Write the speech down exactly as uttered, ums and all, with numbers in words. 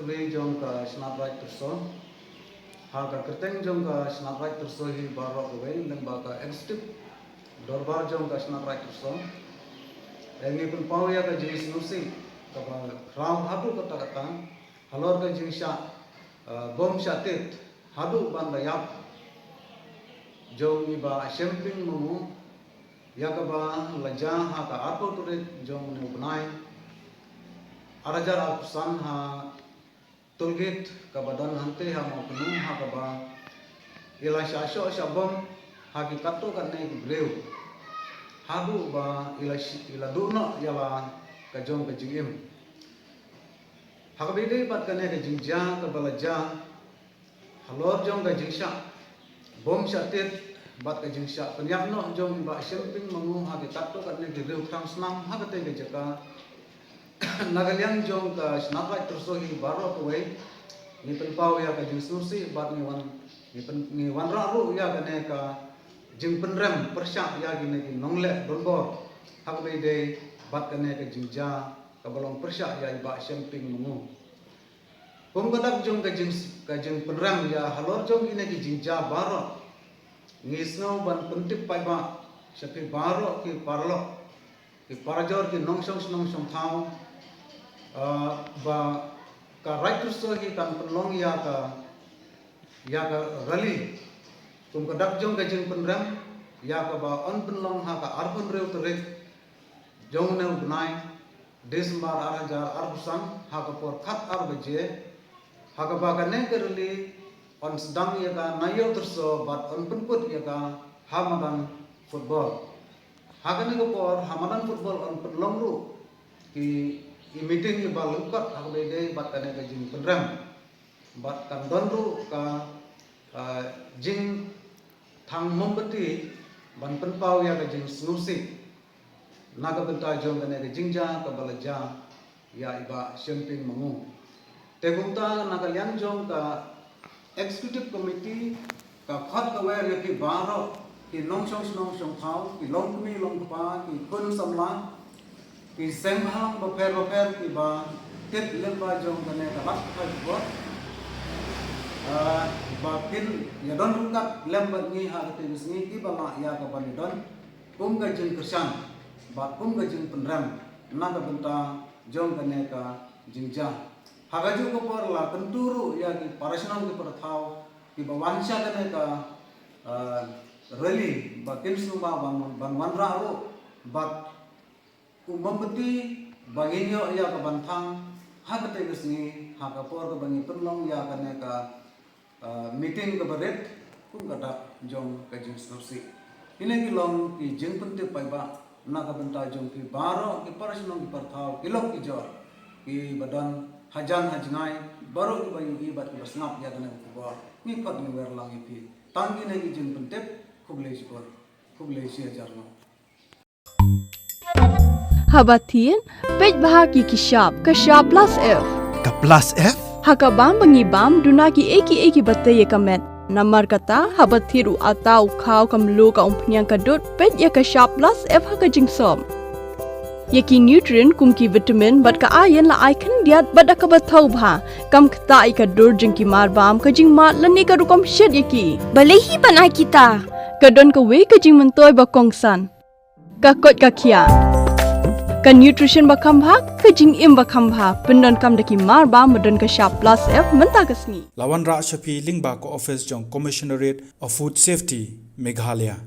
Khublei jong ka Shnat Raij Tursho. Ha ka kyrteng jong ka Shnat Raij Tursho hi baroh kawei lyngba ka Executive Dorbar jong ka Shnat Raij Tursho, eh, ngi pynpaw ïa ka jingsngewsih kaba khraw haduh katta katta halor ka jingshah, eh, bom shah tied haduh ban da ïap jong i Bah Shemping Mangu, ïa kaba la jia ha ka arphew tarik jong une u bnai, ar hajar arphew san ha toll gate kaba don hangtei ha Mawkynum, ha kaba i la shah shoh shah bom ha ki katto katne ki briew haduh ba i la shi-, i la duh noh ïa la ka jong ka jingim. Ha kaba ïadei bad kane ka jingjia kaba la jia halor jong ka jingshah bom shah tied bad ka jingshah pynïap noh jong i Bah Shemping Mangu ha ki katto katne ki riew thrang snam ha katei ka jaka, na ka liang jong ka Shnat Raij Tursho hi baroh kawei ngi pynpaw ïa ka jingsngewsih bad ngi wan, ngi pyn-, ngi wanrah ruh ïa kane ka jingpynrem pyrshah ïa kine ki nongleh donbor ha kaba ïadei bad kane ka jingjia kaba long pyrshah ïa i Bah Shemping Mangu. Kum ka dak jong ka jing, ka jingpynrem ïa halor jong kine ki jingjia baroh, ngi sngew ban pyntip paidbah sha phi baroh ki paralok, ki parajor, ki nongshong shnong shong thaw, ah, ba ka Raij Tursho hi kan pynlong ïa ka, ïa ka rally kum ka dak jong ka jingpynrem ïa kaba yn pynlong ha ka arphew hynriew tarik jong une u bnai December ar hajar arphew san ha ka por khat ar baje, ha kaba kane ka rally yn sdang ïa ka na Ïew Tursho bad yn pynkut ïa ka ha madan football. Ha kane ka por ha madan football yn pynlong ruh ki, i meeting iba lyngkot ha kaba ïadei bad kane ka jingpynrem. Bad kan don ruh ka, ah, jingthang mombati ban pynpaw ïa ka jingsngewsih na ka bynta jong kane ka jingjia kaba la jia ïa i Bah Shemping Mangu. Te kumta na ka liang jong ka Executive Committee ka khot ka wer ïa phi baroh ki nongshong shnong shong thaw, ki longkmie longkpa, ki khun samla, ki seng bhalang bapher bapher kiba tip lyngba jong kane ka lad ka jubor, ah, ba kin ïadon ryngkat lem bad ngi ha katei ka sngi kiba lah ïa ka ban ïadon kum ka jingkyrshan bad kum ka jingpynrem na ka bynta jong kane ka jingjia. Ha kajuh ka por la kyntu ruh ïa ki parashnong ki parathaw kiba wan sha kane ka, ah, rally ba kin sngewbha ban, ban wanrah ruh bad u mombati ba ngin ïoh ïa ka ban thang ha katei ka sngi ha ka por kaba ngi pynlong ïa kane ka, ah, meeting kaba rit kum ka dak jong ka jingsngewsih. Kine ki long ki jingpyntip paidbah na ka bynta jong phi baroh ki parashnong ki parathaw, ki lok ki jor, kiba don hajan hajngai, baroh kiba ïohi bad kiba sngap ïa kane ka khubor. Ngi khot ngi wer lang ïa phi. Tang kine ki jingpyntip, khublei shibun. Khublei shi hajar nguh. Haba thied, peit bha ïa ki shap, ka shap plus F. Ka plus F? Ha ka bam ba ngi bam, duna kiei kiei kiba tei ïa ka met. Namar kata, haba thied u atta, u khaw, ka mluh, ka umphniang, ka dud, peit ïa ka shap plus F ha ka jingsop. Ïa ki nutrient kum ki vitamin bad ka iron la ai khyndiat bad da kaba thaw bha. Kam ktah ïa ka dur jong ki marbam, ka jingmad lane ka rukom shet ïa ki. Balei hi ban ai kita? Ka don kawei ka jingmyntoi ba kongsan. Ka koit ka khiah. Ka nutrition ba kham bha, ka jingim ba kham bha. Pyndonkam da ki marbam ba don ka shap plus F mynta ka sngi. La wanrah sha phi lyngba ka office jong Commissionerate of Food Safety, Meghalaya.